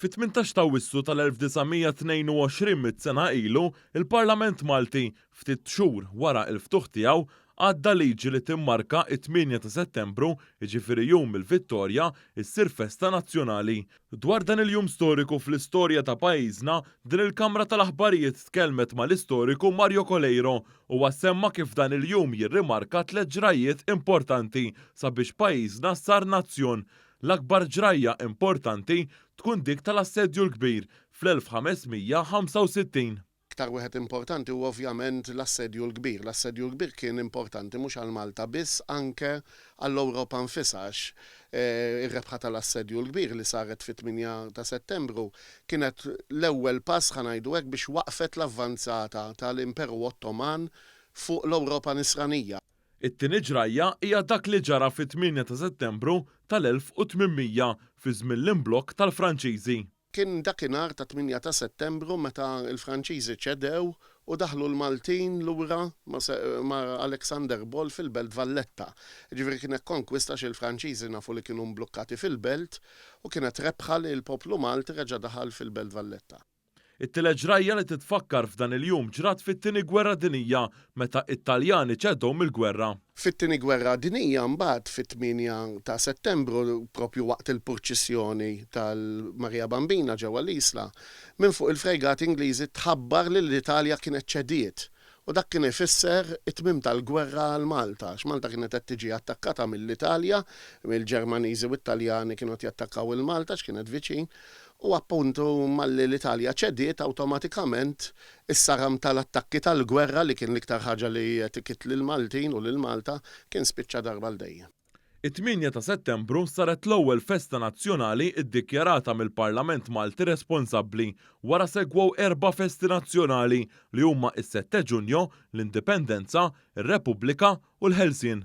Fit-18 ta' Awwissu tal-1922 sena ilu, il-Parlament Malti, ftit xhur wara l-ftuħ tiegħu, għadda liġi li timmarka it-8 ta' Settembru, jiġifieri Jum il-Vittorja, issir festa nazzjonali. Dwar dan il-jum storiku fl-istorja ta' pajjiżna, din il-Kamra tal-Aħbarijiet tkellmet mal-istoriku Mario Coleiro. Huwa semma kif dan il-jum jirrimarka tliet ġrajiet importanti sabiex pajjiżna sar nazzjon. L-akbar ġrajja importanti tkun dik tal-Assedju l-Kbir fl-1565. Iktar wieħed importanti huwa ovvjament l-Assedju l-Kbir. L-Assedju l-Kbir kien importanti mhux għal Malta biss, anke għall-Ewropa nfisha għax ir-rebħa tal-Assedju l-Kbir li saret fit-8 ta' Settembru kienet l-ewwel pass, ħa ngħidu hekk, biex waqfet l-avvanzata tal-Imperu Ottoman fuq l-Ewropa Nisranija. It-tieni ġrajja hija dak li ġara fit-8 ta' Settembru tal-1800 fi żmien l-imblokk tal-Franċiżi. Kien dakinhar ta' 8 ta' Settembru meta l-Franċiżi ċedew u daħlu l-Maltin lura ma' Alexander Ball fil-Belt Valletta. Jiġifieri kienet konkwista għax il-Franċiżi nafu li kienu mblukkati fil-belt u kienet rebħa li l-poplu Malti reġa' daħal fil-Belt Valletta. It-tielet ġrajja li titfakkar f'dan il-jum ġrat fit-Tieni Gwerra Dinjija meta t-Taljani ċedew mill-gwerra. Fit-Tieni Gwerra Dinjija mbagħad fit-8 ta' Settembru, proprju waqt il-purċissjoni tal-Marija Bambina ġewwa l-Isla, minn fuq il-frejgati Ingliżi tħabbar li l-Italja kienet ċediet u dak kien ifisser it-tmiem tal-gwerra għal Malta għax Malta kienet qed tiġi attakkata mill-Italja, il-Ġermaniżi u t-Taljani kienu qed jattakkaw 'il Malta għax kienet viċin u appuntu malli l-Italja ċediet awtomatikament is-saram tal-attakki tal-gwerra li kien l-iktar ħaġa li qed ikitt lill-Maltin u lil Malta kien spiċċa darba għal dejjem. It-8 ta' Settembru saret l-ewwel festa nazzjonali ddikjarata mill-Parlament Malti responsabbli. Wara segwew erba' festi nazzjonali li huma s-Sette Ġunjo, l-Indipendenza, ir-Repubblika u l-Ħelsien.